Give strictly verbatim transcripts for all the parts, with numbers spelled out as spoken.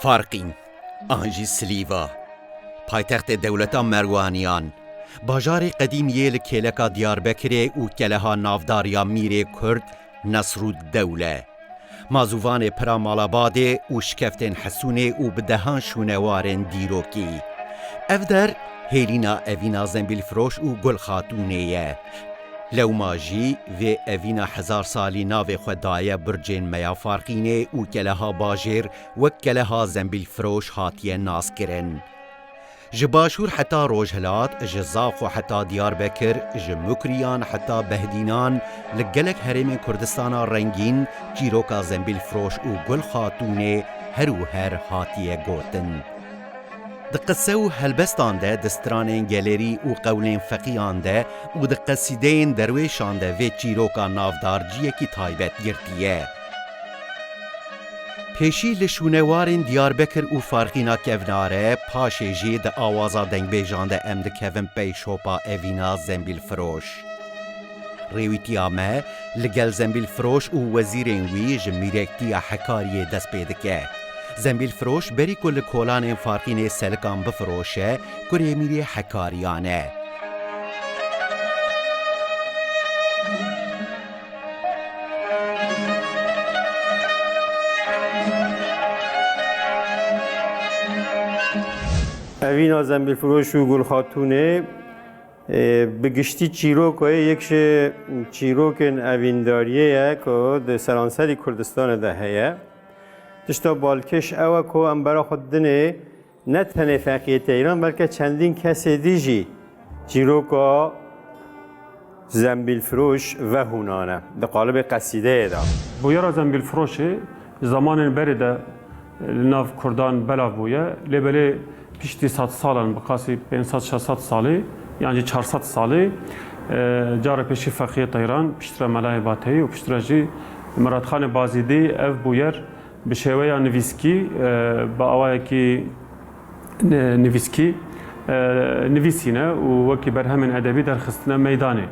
Farqîn, an jî Silîva, paytextê dewleta Merwaniyan, bajarê qedîm yê li kêleka Diyarbekirê û keleha navdar ya mîrê Kurd Nesrûddewle. Mazûvanê pira Malabadê û şikeftên Hesûnê û bi dehan şûnewarên dîrokî. Ev der hêlîna evîna Zembîlfiroş û Gul Xatûnê ye. Lewma jî vê evîna hezar salî navê xwe daye bircên Meya Farqînê û keleha bajêr wek keleha Zembîlfiroş hatiye naskirin. Ji Başûr heta Rojhilat, ji Zaxo heta Diyarbekir, ji Mukriyan heta Behdînan, li gelek herêmên Kurdistana rengîn çîroka Zembîlfiroş û Gul Xatûnê her û her hatiye gotin. Di qise û helbestan de, di stranên gelerî û qewlên feqiyan de û di qesîdeyên derwêşan de vê çîroka navdar ciyekî taybet girtiye. Pêşî li şûnewarên Diyarbekir û Farqîna kevnare, paşê jî di awaza dengbêjan de em dikevin pey şopa evîna Zembîlfiroş. Rêwîtiya me li gel Zembîlfiroş û wezîrên wî ji mîrektiya Hekariyê dest pê dike. Zembîlfiroş berî ku li kolanên Farqînê selikan bifiroşe, kurê mîrê Hekariyan e. Evîna Zembîlfiroş û Gulxatûnê, e, bi giştî çîroka ye, yek ji çîrokên evîndariyê ye ku di seranserî Kurdistanê de heye. Tişta balkêş ew e ku em bera xwe dinê ne tenê Feqiyê Teyran, belke çendîn kesê dî jî çîroka Zembîlfiroş vehûnane di qalibê qesîdeyê de. Bûyera Zembîlfiroşê ji zamanên berê de li nav Kurdan belav bûye. Lê belê piştî sed salan, bi qasî pênc sed şeş sed salî, yan jî çar sed salî, e, cara pêşî Feqiyê Teyran, piştre Melayê Bateyî û piştre jî Miratxanê Bazîdî ev bûyer bi şêweya nivîskî, e, bi awayekî, e, nivîskî, e, nivîsîne û wekî berhemên edebî derxistine meydanê.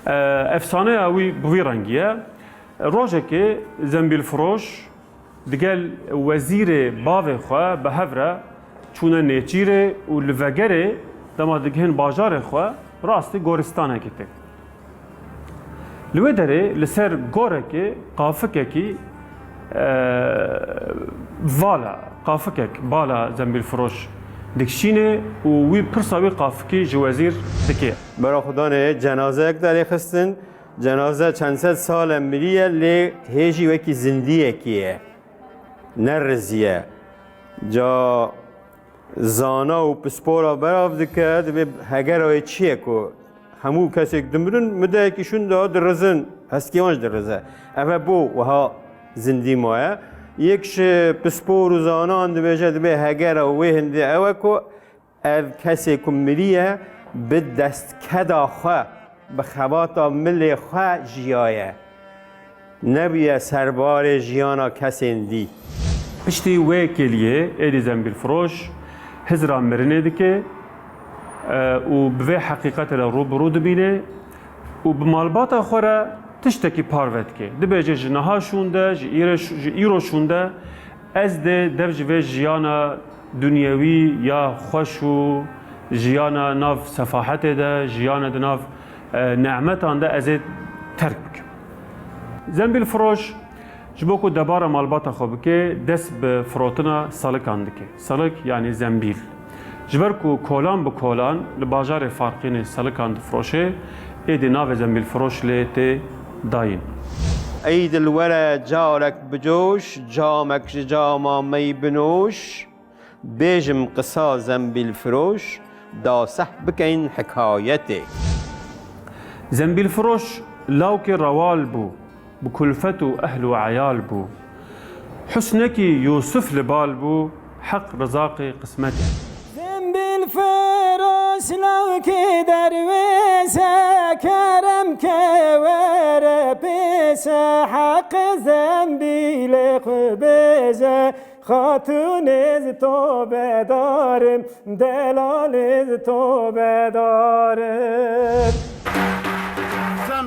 E, efsaneya wî bi vî rengî ye. Rojekê Zembîlfiroş digel wezîrê bavê xwe bi hev re çûne nêçîrê û li vegerê dema digihên bajarê xwe rastî goristanekê tê. Li wê derê li ser gorekê qafikekî, e, vala, qafikek bala Zembîlfiroş dikişînê û wî pirsa wî qafikî ji wezîr dike. Bera Xudanê cenazeyek derê xistin. Cenaze çend sed sal e miriye, lê hê jî wekî zindiyekî ye. Neriziye. Ca zana û pispora berav dike, dibê hegera wê çi ye ku hemû kesêk dimirin, mideyekî şûn de dirizin, heskê wan jî dirize. Ev e bo wiha zindî maye. Yek ji pispor û zanan dibêje, dibê hegera wê hindê ew e ku ev kesê ku miriye, bi destkeda xwe, bi xebata milê xwe jiyaye. Nebûye serbarê jiyana kesên dî. Piştî wê kêliyê êdî Zembîlfiroş hizra mirinê dike, e, û bi vê heqîqetê re rû bi rû dibîne û bi malbata xwe re tiştekî parve dike. Dibêje, ji niha şûnde, ji îre-, ji îro şûnde, ez dê dev ji vê jiyana dunyewî ya xweş û jiyana nav sefahetê de, jiyana di nav, e, nemetan de ez ê terk bikim. Zembîlfiroş ji bo ku debara malbata xwe bike, dest bi firotina selikan dike. Selik yanî zembîl. Ji ber ku kolan bi kolan li bajarê Farqînê selikan difiroşe, êdî navê Zembîlfiroş lê tê dayîn. Ey dil were carek bicoş, camek ji cama mey binoş, bêjim qisa Zembîlfiroş, da seh bikeyn hikayetê. Zembîlfiroş lawkê rewal bû, bi kulfet û ehl û eyal bû. Husnekî Yûsif li bal bû, heq rizaqê qismetê. Zembîlfiroş lawkê derwêse, kerem ke were pêse, heq zembîlê xwe bêje, xatûnê ez tobedarim, delalê ez tobedarim.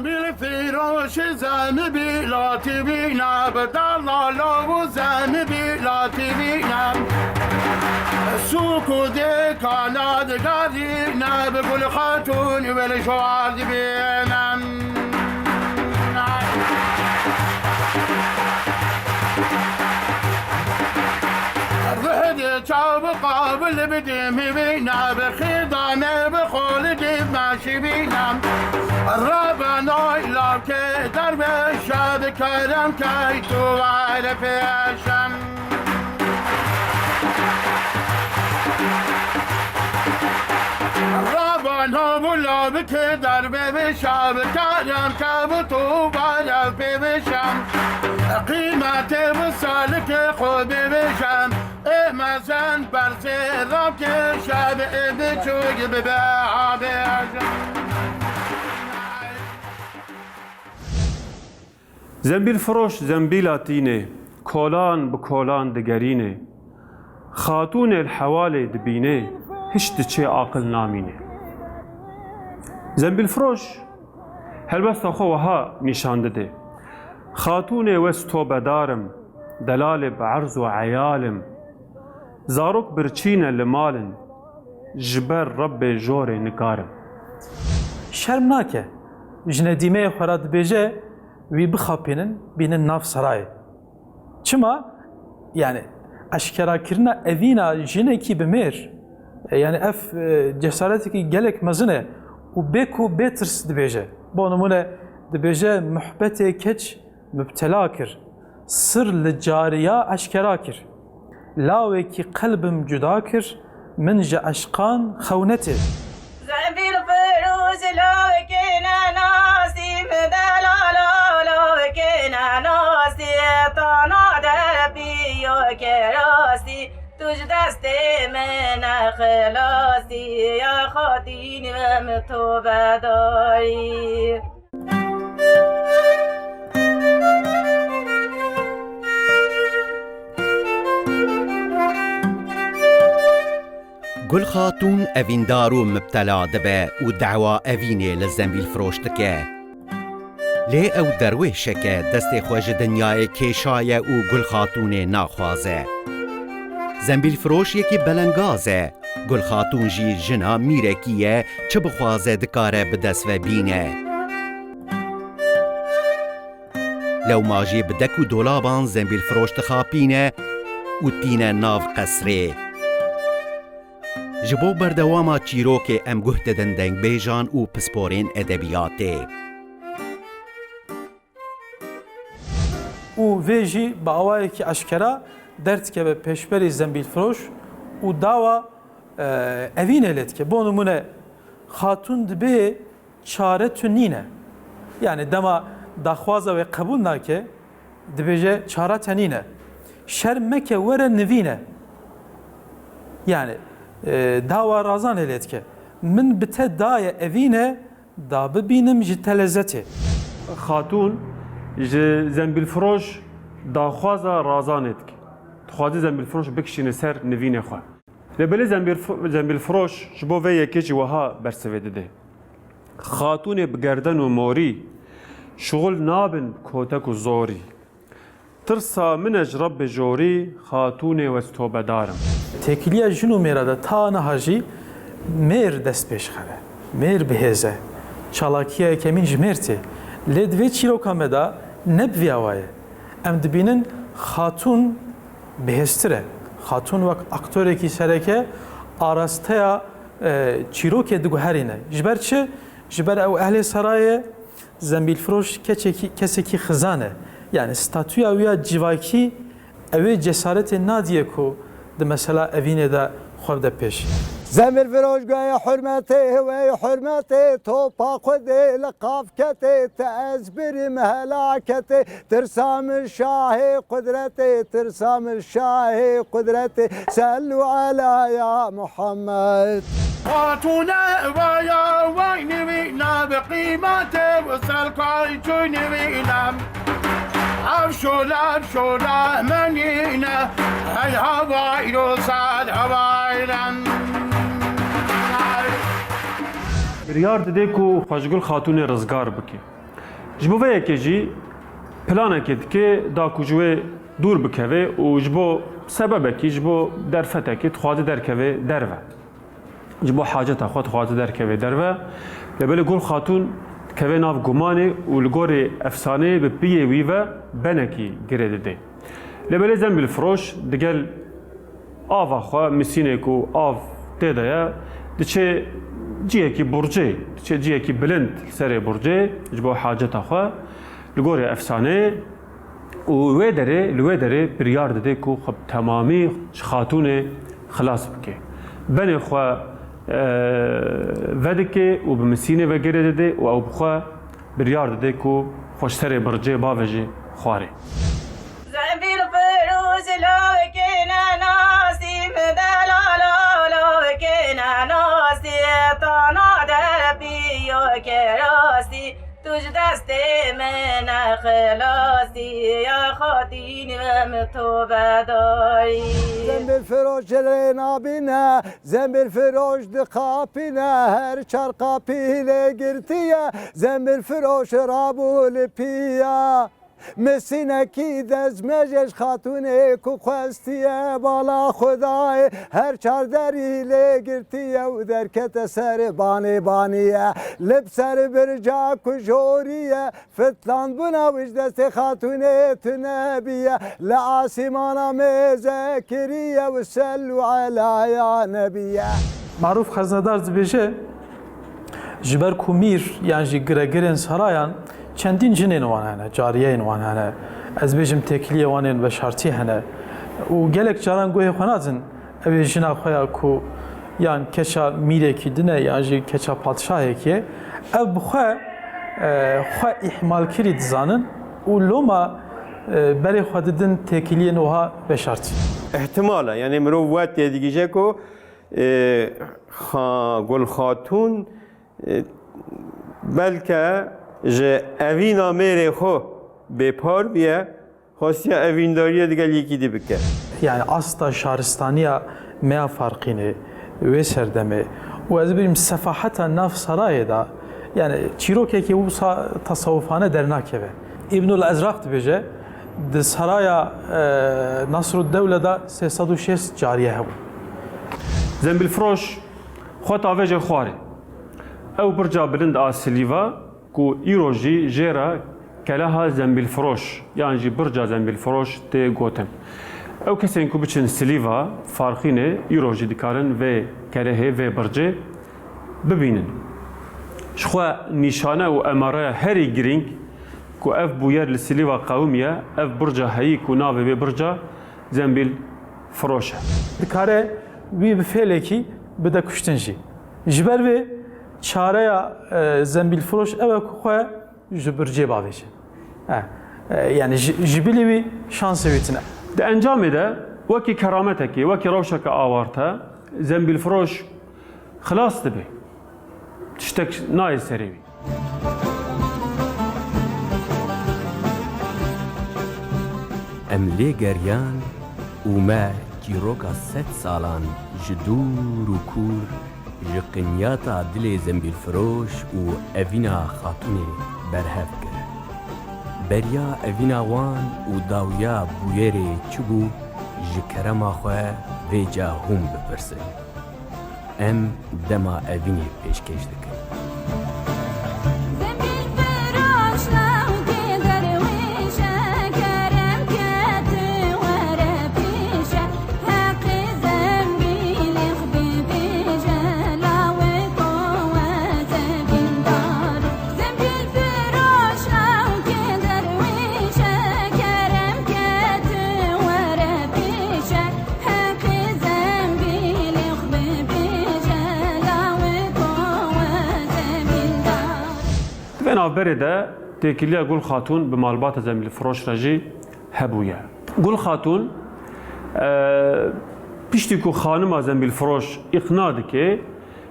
Bil firoşî zemî bîlatî bîne, bi delalo û zemî bîlatî bîne. Sûk û dêkana digerîne, bi Gul Xatûn wel şwar dibîne. Rihdi çav qabil bidî mîvîne, bi xîdane bi xolidî meşîvîne. Rabenay lavkê dervêşe, bi kerem key tu were pêşem. Rabana bu lavkê dervêşe, bi kerem key tu were pêşem. Qîmetê bi salikê xwe bêvêşem. Ê mezin berzê ravkêşe, bi ê biçûk bi beha bêjim. Zembîlfiroş zembîla tînê, kolan bi kolan digerînê. Xatûnê li hewalê dibînê, hiç diçê aqil namînê. Zembîlfiroş helbesta xwe wiha nîşan dide. Xatûnê wez tobedar im, delalê bi erz û eyal im. Zarok birçî ne li mal in, ji ber Rebbê jorê nikarim. Şerm nake, ji nedîmeyê xwe re dibêje, wî bixapînin, bînin nav serayê. Çima? Yani, eşkerakirina evîna jinekî bi mêr, e, yani ev, e, cesaretekî gelek mezin e û bê ku bê tirs dibêje. Bo nimûne dibêje, muhbetê keç mubtela kir, sir li cariya eşkera kir. Lawekî qelbim cuda kir, min ji eşqan xew netê. Zembîl firoş lawekê nenasî, min delala lawekê nenasî, tana de piyo kerasî, tu ji destê min nexilasî, ya xatîn min tu vedarî. Gul Xatûn evîndar û mibtela dibe û dawa evînê li Zembîlfiroş dike. Lê ew derwêşek e, destê xwe ji dinyayê kêşaye û Gul Xatûnê naxwaze. Zembîlfiroş yekî belengaz e. Gul Xatûn jî jina mîrekî ye, çi bixwaze dikare bi dest ve bîne. Lewma jî bi dek û dolaban Zembîlfiroş dixapîne û tîne nav qesrê. Ji bo berdewama çîrokê em guh didin dengbêjan û pisporên edebiyatê. Û vê jî bi awayekî eşkera derdikeve pêşberî Zembîlfiroş û dawa, e, evînê lê dike. Bo nimûne, Xatûn dibê çare tu nîne. Yani dema daxwaza wê qebûl nake, dibêje çara te nîne. Şerm meke, were nivîne. Yani, e, dawa razanê lê dike. Min bi te daye evîne, da bibînim ji te lezetê. Xatûn ji Zembîlfiroş daxwaza razanê dike. Dixwaze Zembîlfiroş bikişîne ser nivînê xwe. Lê belê Zembîlf-, Zembîlfiroş ji bo vê yekê jî wiha bersivê dide. Xatûnê bi gerden û morî, şixul nabin kotek û zorî. Tirsa min e ji Rebbê jorî, Xatûnê wez tobedar im. Têkiliya jin û mêra de ta niha jî mêr dest pê jixere. Mêr bi hêz e. Çalakiya yekemîn ji mêr tê. Lê di vê çîroka me de ne bi vî awa ye. Em dibînin Xatûn bihêztir e. Xatûn wek aktorekî sereke arasteya, e, çîrokê diguherîne. Ji ber çi? Ji ber ew ehlê serayê ye, Zembîlfiroş keçekî, kesekî xizan e. Yani statûya wî ya civakî, ew ê cesaretê nadîye ku di mesela evînê de xwe bide pêş. Zembîlfiroş goye hurmetê, wey hurmetê, topa Xwedê li qaf ketê, te ez birîm helaketê, tirsa min şahê qudretê, tirsa min şahê qudretê, sellu ela ya Muhammed. Xatûne vaya vay nivîna bi qîmetê û selkay çû nivîna. Ev şola, ev şola menîne, hey havayro sar havayren. Biryar dide ku xwe ji Gul Xatûnê rizgar bike. Ji bo vê yekê jî planekê dike da ku ji wê dûr bikeve û ji bo sebebekî, ji bo derfetekê dixwaze derkeve derve. Ji bo haceta xwe dixwaze derkeve derve. Lê belê Gul Xatûn dikeve nav gumanê û li gorî efsaneyê bi piyê wî ve benekî girê dide. Lê belê Zembîlfiroş digel ava xwe, misînê ku av tê de ye, diçe cihekî burcê, diçe cihekî bilind li serê burcê ji bo haceta xwe. Li gorî efsaneyê û wê derê, li wê derê biryar dide ku xwe bi temamî ji xatûnê xilas bike. Benê xwe, e, vedike û bi misînê ve girê dide û ew bi xwe biryar dide ku xwe ji serê bircê bavêje xwarê. Zembîl firoş lavekê nenasî, min delala lavekê nenasî, tana derpiyo kerasî, tu ji destê min nexilasî, ya xatîn min to vedarî. Zembîl firoş cilê nabîne, Zembîl firoş diqapîne, her çar qapî lê girtiye, zembîl firoş rabû li piya. Misînekî dezmêj ji xatûnê ku xwestiye bala Xwedayê, her çar derî lê girtiye û derkete ser banê baniye. Li ser birca ku joriye, fitlandbûna wî ji destê xatûnê tune biye, li asîmana mêze kiriye û sellû ela ya nebiye. Marûf Xeznedar dibêje, ji ber ku mîr yan jî giregirên sarayan çendîn jinên wan hene, cariyeyên wan hene. Ez bêjim têkiliyê wan ên veşartî hene. Û gelek caran guhê xwe nadin, ew ê jina xwe ya ku yan keça mîrekî din e, yan jî keça padşahekî ye, ev bi xwe, e, xwe îhmalkirî dizanin û loma, e, berê xwe didin têkiliyên wiha veşartî. Îhtimal e, yanî mirov we têdigihîje ku, e, Xa-, Gul Xatûn, e, belke ji evîna mêrê xwe bêpar bûye, xwestiye evîndariyê digel yekî dî bike. Yani asta şaristaniya me ya Farqînê wê serdemê û ez bêjim sefaheta nav sarayê de, yani çîrokekî wisa tasawufane dernakeve. Îbnul Ezraq dibêje, di saraya, e, Nasruddewle de sê sed û şêst cariye hebû. Zembîlfiroş xwe tavêje xwarê. Ew birca bilind a Silîva, ku îro jî jê re keleha Zembîlfiroş yan jî birca Zembîlfiroş tê gotin. Ew kesên ku biçin Silîva, Farqînê, îro jî dikarin vê kelehê, vê bircê bibînin. Ji xwe nîşane û emareya herî girîng ku ev bûyer li Silîva qewimiye, ev birca heyî ku navê vê birca Zembîlfiroş e. Dikare wî bi fêlekî bide kuştin jî. Ji ber vê çareya, e, Zembîlfiroş ew e ku xwe ji bircê bavêje. E, e, yani ji, ji bilî wî şansê wî tune. Di encamê de wekî kerametekê, wekî rewşeke awarte Zembîlfiroş xilas dibe. Tiştek nayê serê wî. Em lê geriyan û me çîroka sed salan ji dûr û kûr ji qinyata dilê Zembîlfiroş û evîna Xatûnê berhev kir. Beriya evîna wan û dawiya bûyerê çi bû, ji kerema xwe vêca hûn bipirsin. Em dema evînê pêşkêş dikin. Heqê zembîlê xwe bibêje, lawê ko we zevîndar. Di vê navberê de têkiliya Gul Xatûn bi malbata Zembîlfiroş re jî hebûye. Gul Xatûn, e, piştî ku xanima Zembîlfiroş îqna dike,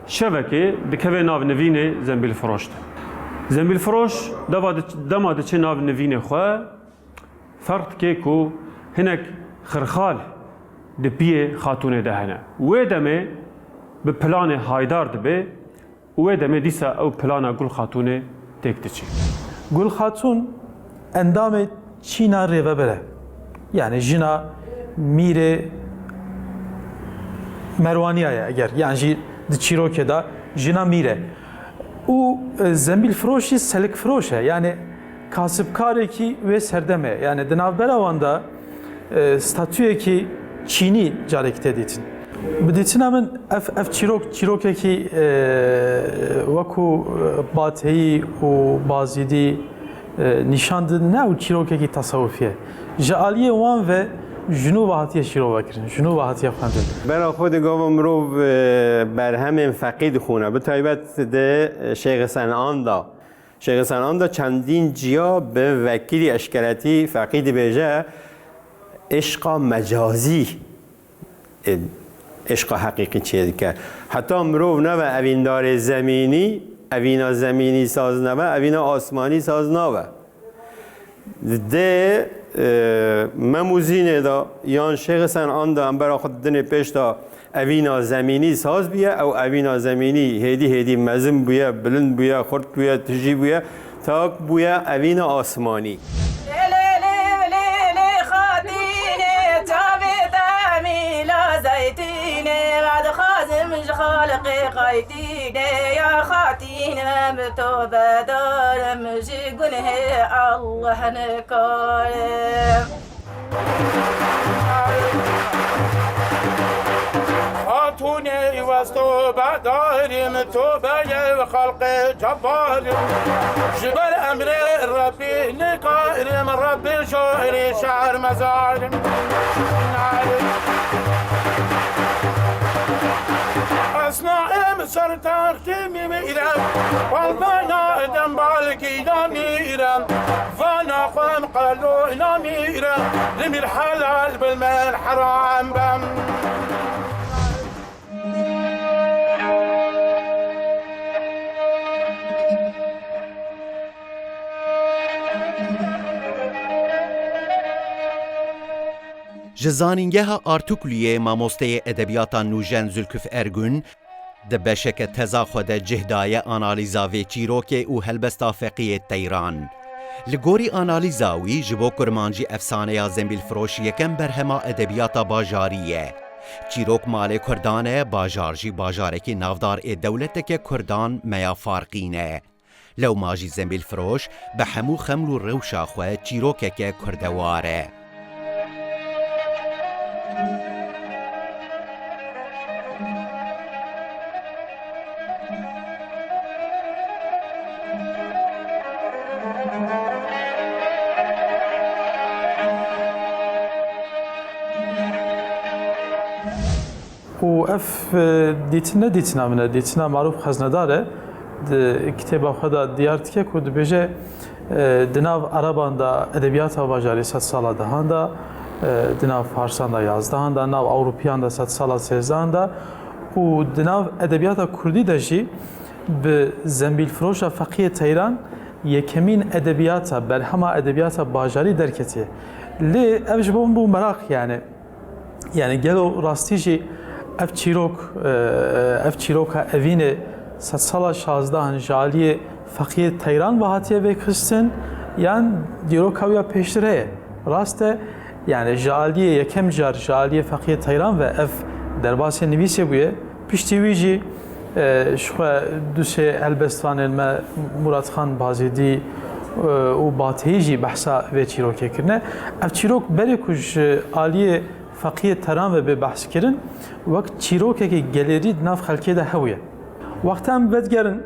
şevekê dikeve nav nivînê Zembîlfiroş de. Zembîlfiroş deva diç-, dema diçe nav nivînê xwe, Ferq dike ku hinek xirxal di piyê Xatûnê de hene. Wê demê bi planê haydar dibe û wê demê dîsa ew plana Gul Xatûnê têk diçe. Gul Xatûn endamê çîna rêvebir e. Yani jina Mîrê Merwaniya ye eger, yani jî di çîrokê de jina mîr e. Û, e, zembîlfiroş jî selikfiroş e. Yani kasibkarekî wê serdemê ye. Yani di navbera wan de, e, statuyekî çînî carekî tê dîtin. Bi dîtina min ev, ev çîrok, çîrokekî, e, wekû, e, Bateyî û Bazîdî, e, nîşan didin, ne ew çîrokekî tesewufî ye. Ji aliyê wan ve ji nû ve hatiye şîrove kirin, ji nû ve hatiye xwendin. Bera xwe de gava mirov, e, berhemên feqî dixwîne. Bi taybet di Şêx Senan de. Şêx Senan de çendîn ciya bi vekirî eşkeretî feqî dibêje, "Îşqa mecazî, e, îşqa heqîqî çêdike." Heta mirov nebe evîndarê zemînî, evîna zemînî saz nebe, evîna asmanî saz nabe. Di, e, Mem û Zînê de yan Şêx Senan de em bera xwe didinê pêş de evîna zemînî saz bûye, ew evîna zemînî hêdî hêdî mezin bûye, bilind bûye, xurt bûye, tijî bûye, tak bûye evîna asmanî. Lê, lê, lê, lê, lê, xatînê, çavê te mîla zeytînê, ez dixwazim ji xalqê qaytînê, ya xatîn, em bi to bedarim, ji gunhê Allah nikarim. Xatûnê wez to bedarim, to beyê xelqê cebbarim. Ji ber emrê Rebbî nikarim, Rebbî jorê şehr mezarim. Ez naim ser taxtê mîrem, bal vana dem bal gîna mîrem. Vana xwem qelo namîre, li mîr helal bil, min heram bem. Ji Zanîngeha Artukluyê mamosteyê edebiyata nûjen Zülküf Ergün, di beşeke teza xwe de cih daye analîza vê çîrokê û helbesta Feqiyê Teyran. Li gorî analîza wî, ji bo kurmancî efsaneya Zembîlfiroş yekem berhema edebiyata bajarî ye. Çîrok malê Kurdan e, bajar jî bajarekî navdar ê dewleteke Kurdan Meya Farqîn e. Lewma jî Zembîlfiroş bi hemû xeml û rewşa xwe çîrokeke kurdewar e. Û ev, e, dîtin ne dîtina min e, dîtina Marûf Xeznedar e. Di kitêba xwe de diyar dike ku dibêje, e, di nav Ereban de edebiyata bajarî sedsala dehan de, e, di nav Farsan de yazdehan de, nav Ewropiyan de sedsala sêzdehan de û di nav edebiyata kurdî de jî bi Zembîlfiroşa Feqiyê Teyran yekemîn edebiyata, berhema edebiyata bajarî derketiye. Lê ev ji bo min bû meraq, yani. Yani gelo rastî jî ev çîrok, e, ev çîroka evînê sedsala şazdehan ji aliyê Feqiyê Teyran ve hatiye vêxistin, yan dîroka wî ya pêştir heye? Rast e, yani ji aliyê yekem car ji aliyê Feqiyê Teyran ve ev derbasê nivîsê bûye, piştî wî jî, e, ji xwe du sê helbestvanên me Muratxan Bazîdî, e, û Bateyî jî behsa vê çîrokê kirine. Ev çîrok berê ku ji aliyê Feqiyê Teyran ve bê behs kirin, wek çîrokekî gelêrî di nav xelkê de hebûye. Wexta em vedigerin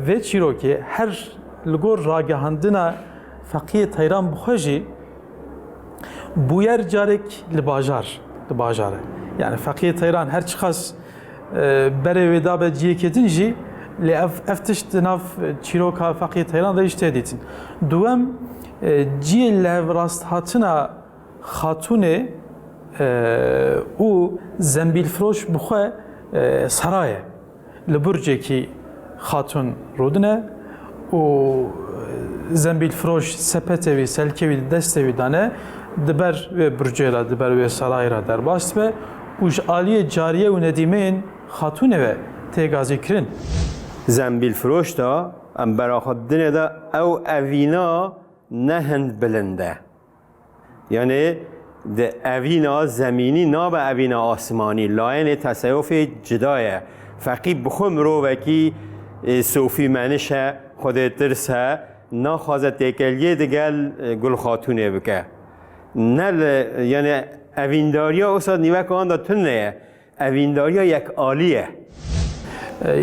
vê çîrokê, her li gor ragihandina Feqiyê Teyran bi xwe jî bûyer carek li bajar, li bajar e. Yani Feqiyê Teyran her çiqas, e, berê wê dabe ciyekê din jî, lê ev, ev tişt di nav çîroka Feqiyê Teyran de jî tê dîtin. Duwem, e, ciyê li hev rasthatina Xatûnê, e, û Zembîlfiroş bi xwe, e, sera ye. Li burcekî Xatûn rûdine û Zembîlfiroş sepetê wî, selkê wî di destê wî dane, di ber wê burcê re, di ber wê serayê re derbas dibe û ji aliyê cariye û nedîmeyên Xatûnê ve tê gazîkirin. Zembîlfiroş de em beraxwe didinê de ew evîna ne hind bilind e. Yanî di evîna zemînî nabe evîna asmanî. Layînê tesewufê cida ye. Feqî bi xwe mirovekî, e, sofî meniş e, Xwedê tirs e, naxwaze têkeliyê digel, e, Gul Xatûnê bike. Ne li, yanî evîndariya wisa nîveka wan de tune ye. Evîndariya yekalî ye.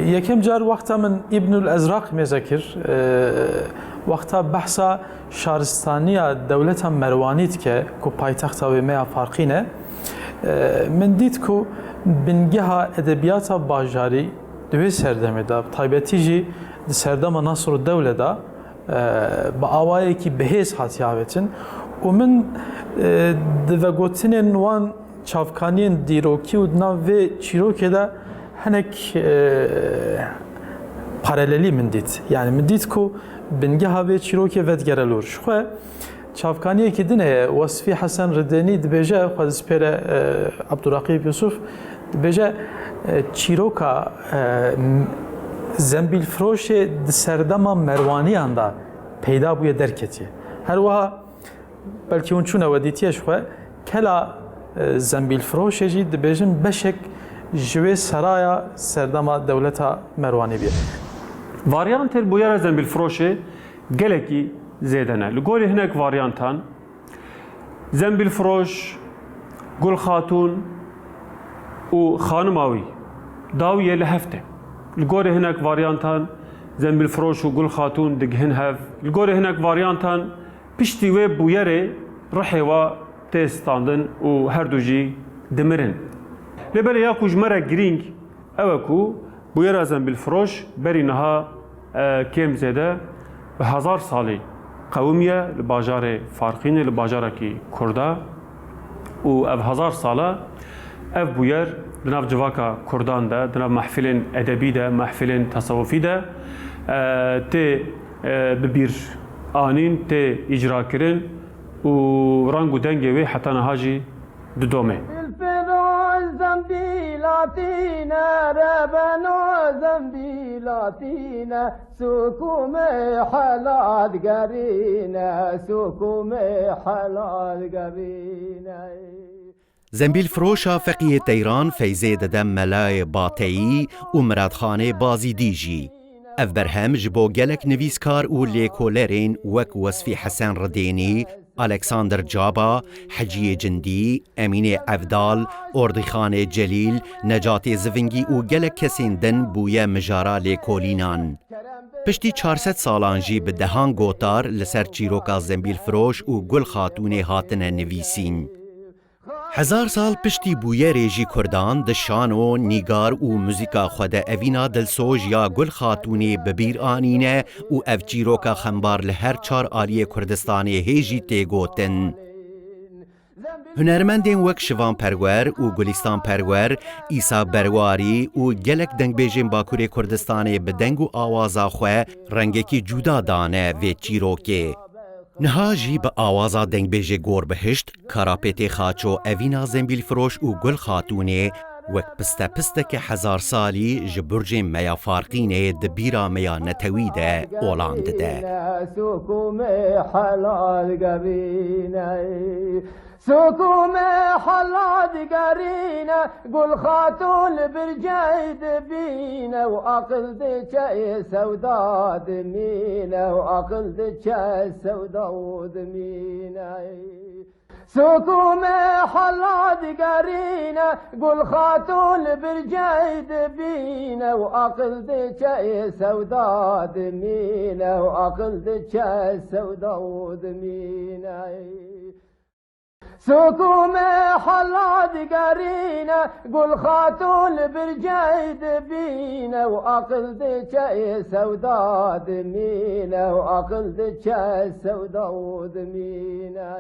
Yekem car wexta min Îbnul Ezraq mêze kir, wexta behsa şaristaniya dewleta Merwanî dike ku paytexta wê me ya Farqîn e, min dît ku bingeha edebiyata bajarî di wê serdemê de, bi taybetî jî di serdema Nasrûddewle de, bi awayekî bihêz hatiye avêtin û min, e, di vegotinên wan çavkaniyên dîrokî û di nav vê çîrokê de hinek, e, paralelî min dît. Yanî min dît ku bingeha vê çîrokê vedigere lor. Ji xwe çavkaniyekî din heye, Wesfî Hesen Ridênî dibêje, xwe dispêre, e, Abduraqîb Yusuf, dibêje, e, çîroka, e, m-, zembîlfiroşê di serdema Merwaniyan de peyda bûye, derketiye. Her wiha belkî hûn çûne we dîtiye ji xwe, kela, e, zembîlfiroşê jî dibêjin beşek ji wê seraya serdema dewleta Merwanî bûye. Varyantên bûyera zembîlfiroşê gelekî zêde ne. Li gorî hinek varyantan, Zembîlfiroş, Gul Xatûn û xanima wî dawiyê li hev tê. Li gorî hinek varyantan Zembîlfiroş û Gul Xatûn digihin hev. Li gorî hinek varyantan piştî wê bûyerê rihê wa tê standin û her du jî dimirin. Lê belê ya ku ji me re girîng ew e ku bûyera zembîlfiroş berî niha, e, kêm zêde bi hezar salî qewimiye li bajarê Farqînê, li bajarekî Kurda û ev hezar sala ev bûyer di nav civaka Kurdan de, di nav mehfilên edebî de, mehfilên tesewufî de, e, tê, e, bi bîr anîn, tê îcra kirin û reng û dengê wê heta niha jî didome. Zilfiro zembîlatîne, rebeno zembîlatîne, sukumê hela digerîne, sukumê hela digerîne. Zembîlfiroşa Feqiyê Teyran feyzê dide Melayê Bateyî û Miradxanê Bazîdî jî. Ev berhem ji bo gelek nivîskar û lêkolerên wek Wesfî Hesen Ridênî, Alexander Caba, Heciyê Cindî, Emînê Evdal, Ordîxanê Celîl, Necatê Zivingî û gelek kesên din bûye mijara lêkolînan. Piştî çar sed salan jî bi dehan gotar li ser çîroka Zembîlfiroş û Gul Xatûnê hatine nivîsîn. Hezar sal piştî bûyerê jî Kurdan di şano, nîgar û muzîka xwe de evîna dilsoz ya Gul Xatûnê bi bîr anîne û ev çîroka xembar li her çar aliyê Kurdistanê hê jî tê gotin. Hunermendên wek Şivan Perwer û Gulîstan Perwer, Îsa Berwarî û gelek dengbêjên Bakurê Kurdistanê bi deng û awaza xwe rengekî cuda dane vê çîrokê. Niha jî bi awaza dengbêjê Gorbihişt, Karapêtê Xaço evîna Zembîlfiroş û Gul Xatûnê wek pistepisteke hezar salî ji burcên me ya Farqînê di bîra me ya netewî de olan dide. Sukumê hela digerîne. Sukumê hela digerîne, Gul Xatûn li bircey dibîne û aqil diçe ê sewda dimîne û aqil diçe sewda û dimîne. Sukumê hela digerîne, Gul Xatûn li bircey dibîne û aqil diçe ê sewda dimîne û aqil diçe sewda û dimîne. Sukumê hela digerîne, Gul Xatûn li bircey dibîne û aqil diçe ê sewda dimîne û aqil diçe sewda û dimîne.